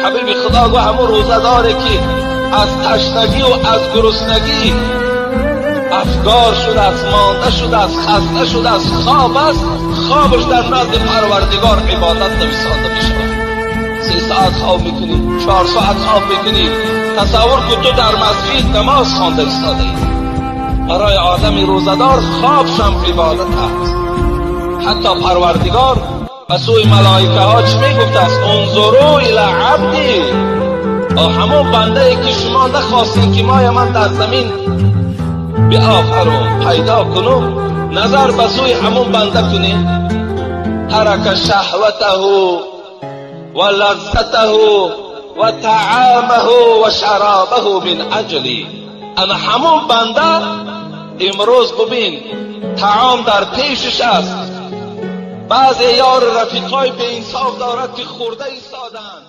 Ҳабиби Худо гуфт: ҳамон рӯзадоре ки аз ташнагӣ ва аз гуруснагӣ афгор шудааст, монда шудааст, хаста шудааст, хоб аст, хобаш дар назди Парвардигор ибодат нависонда мешавад. 3 соат хоб мекунӣ, 4 соат хоб мекунӣ, тасаввур кун ту дар масҷид намоз хонда истодаӣ. Барои одами рӯзадор хобшам ибодат аст. Ҳатто Парвардигор ба сӯи малоикаҳо чӣ мегуфтааст? Унзуру ила абди, ҳамон бандае ки шумо нахостед ки моя ман дар замин биофарум, пайдо кунум, назар ба сӯи ҳамон банда кунед. Тарака шаҳватаҳу ва лаззатаҳу ва таъамаҳу ва шарабаҳу мин аҷли. Ана ҳамон банда имрӯз бибин, таом дар пешаш аст, баъзе ёр рафиқҳои беинсоф дорад ки хӯрда истоданд.